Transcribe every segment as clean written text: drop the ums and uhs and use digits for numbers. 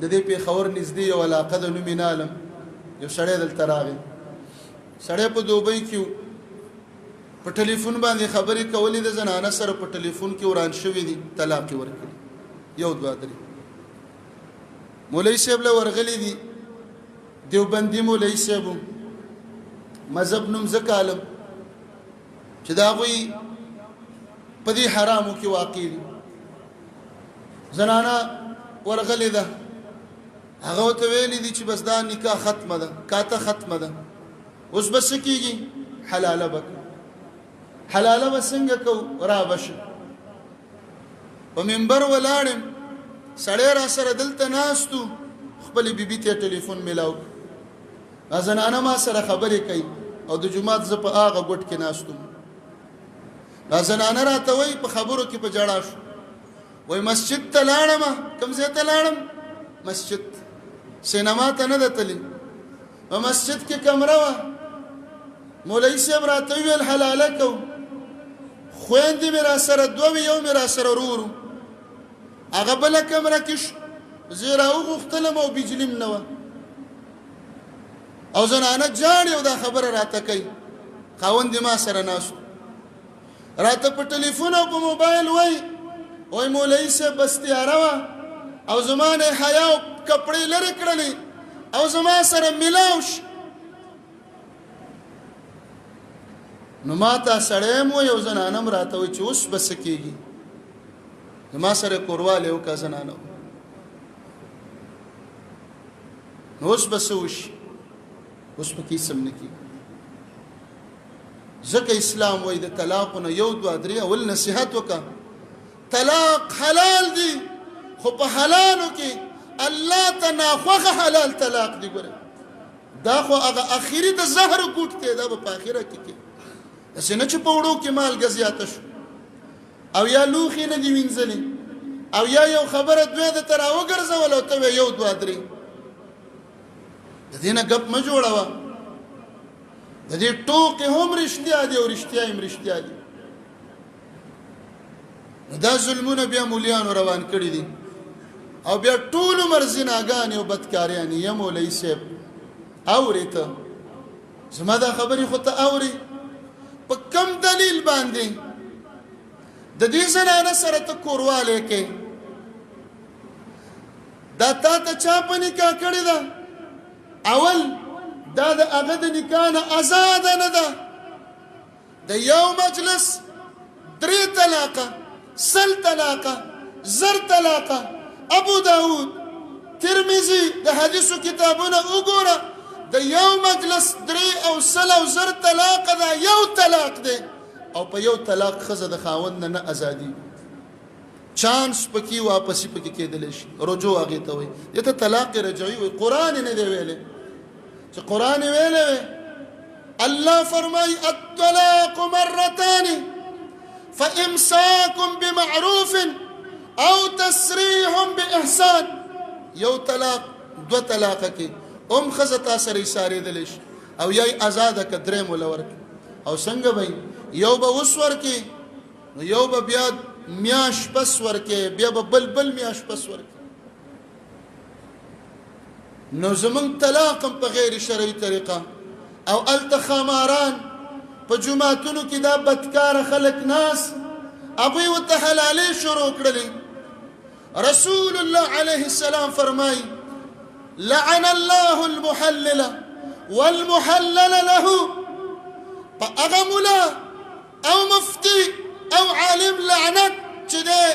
د دې پېښور نږدې یو علاقه ده، نوم یې نه علم. یو سړی دلته راغی، سړی په دوبۍ کې په ټلیفون باندې خبرې کولې، د زنانه سره په ټلیفون کې وران شوي دي، طلاق یې ورکړي. یو دوه درې مولوي صاحب له ورغلي دي، دیوبندي مولوي صاحب، مذهب نوم ځکه علم چې د هغوی په دې حرامو کې واقع دي. زنانه ورغلې ده، هغه ورته ویلي دي چې بس دا نکاح ختمه ده، کاته ختمه ده، اوس به څه کېږي؟ حلاله به کوو. حلاله به څنګه کوو؟ را به شي. په منبر ولاړم، سړی را سره دلته ناست و، خپلې بیبي ته ټلیفون میلاو کړ. دا زنانه ما سره خبرې کوي او د جومات زه په هغه ګوټ کې ناست وم. دا زنانه راته وایي په خبرو کې په ژړا شو، وایي مسجد ته لاړم. کوم ځای ته لاړم؟ مسجد، سینما ته نه ده تللی. په مسجد کې کمره وه، مولوي صاحب راته وویل حلاله کوو. خویندې مې را سره دوه وې، یو مې را سره ورور و، هغه بله کمره کې شو. زه یې راوغوښتلم او بجلي هم نه وه، او زنانه ژاړي او دا خبره راته کوي. خاوند یې ما سره ناست، راته په ټلیفون او په موبایل وایي، وایي مولوي صاحب بس تیاره وه او زما نه حیا او کپړې لرې کړلې او زما سره ملاو شو. نو ما ته سړی هم وایي او زنانه هم راته وایي چې اوس به څه کېږي؟ زما سره کوروالی وکړه زنانه، نو اوس به څه وشي؟ اوس پکې هېڅ هم نه کېږي. ځکه اسلام وایي د طلاق نه یو دوه درې اول نصیحت وکړه. طلاق حلال دی، خو په حلالو کې الله ته ناخوښه حلال طلاق دی. ګوره دا خو هغه اخري د زهر ګوټ دی، دا به په اخره کې کې داسې نه چې په وړو کې مالګه زیاته شو او یا لوښي نه دي وینځلي او یا یو خبره دوی درته راوګرځول او ته وایې یو دوه درې. د دې نه ګپ مه جوړوه. د دې ټوکې هم رښتیا دي او رښتیا هم رښتیا دي. نو دا ظلمونه بیا مولیانو روان کړي دي او بیا ټول عمر زناګانې او بدکاریانې. یا مولوي صاحب اورې ته زما دا خبرې خو ته اورې، په کم دلیل باندې د دې زنانه سره ته کوروالی کې؟ دا تا ته چا په نکاح کړې ده؟ اول دا د هغه د نکاح نه ازاده نه ده. د یو مجلس درې طلاقه، سل طلاقه، زر طلاقه، ابو داود، ترمذي د حدیثو کتابونه وګوره، د یو مجلس درې او سل او زر طلاقه دا یو طلاق دی، او په یو طلاق ښځه د خاوند نه نه ازادي. چانس پکې واپسی پکې کېدلی شي، رجوع هغې ته وایي، دې ته طلاق رجعي وایي. قرآن یې نه دی ویلی، چې قرآن یې ویلی وی، الله فرمای الطلاق مرتان فامساک بمعروف او تسریح باحسان. یو طلاق دو طلاقه کې هم ښځه تا سره ایسارېدلی شي او یا یې ازاده که دریم وله ورکړي. او څنګه به یو به اوس ورکې، نو یو به بیا میاش پس ورکې، بیا به بل بل میاش پس ورکې. نو زمونږ طلاق هم په غیر شرعي طریقه، او هلته خاماران په جوماتونو کې دا بدکاره خلک ناس، هغوی ورته حلالې شروع کړلې. رسول الله علیه السلام فرمای لعن الله المحلل والمحلل له. په هغه ملا او مفتي او عالم لعنت چې دی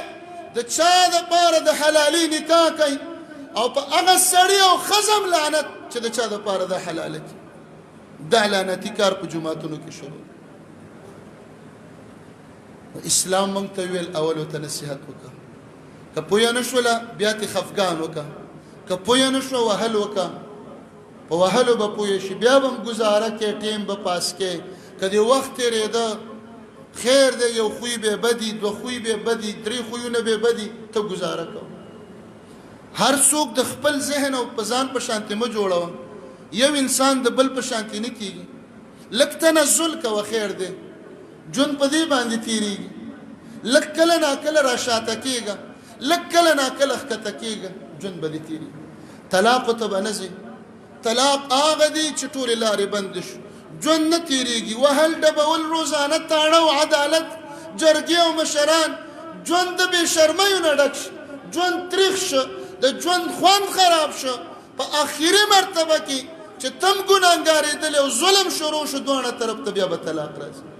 د چا دپاره د حلالي نکاح کوي، او په هغه سړي او ښځه هم لعنت چې د چا دپاره د حلاله کوي. دا لعنتي کار په جوماتونو کې شروع. اسلام مونږ ته ویل اول ته نصیحت وکړه، که پوه نه شوله بیا ترې خفګان وکړه، که پوه نه شوه وهل وکړه، په وهلو به پوه شي، بیا به هم ګزاره کې، ټیم به پاس کې. که دې وخت تېرېده خیر دی، یو خوی به بدي، دوه خوی به بدي، درې خویونه به بدي، ته ګزاره کوه. هر څوک د خپل ذهن او په ځان په شانتې مه جوړوه، یو انسان د بل په شانتې نه کېږي. لږ تنزل کوه، خیر دی، ژوند په دې باندې تېرېږي. لږ کله ناکله راشاته کېږه، لږ کله ناکله ښکته کېږه، ژوند به دې تېرېږي. طلاق ته به نه ځې. طلاق هغه دی چې ټولې لارې بندې شو، ژوند نه تېرېږي، وهل ډبول، روزانه تاڼه او عدالت، جرګې او مشران، ژوند د بې شرمیو نه ډک شي، ژوند تریخ شو، د ژوند خوند خراب شو. په اخري مرتبه کې چې تم ګناهګارېدلی او ظلم شروع شو دواړه طرف ته، بیا به طلاق راځي.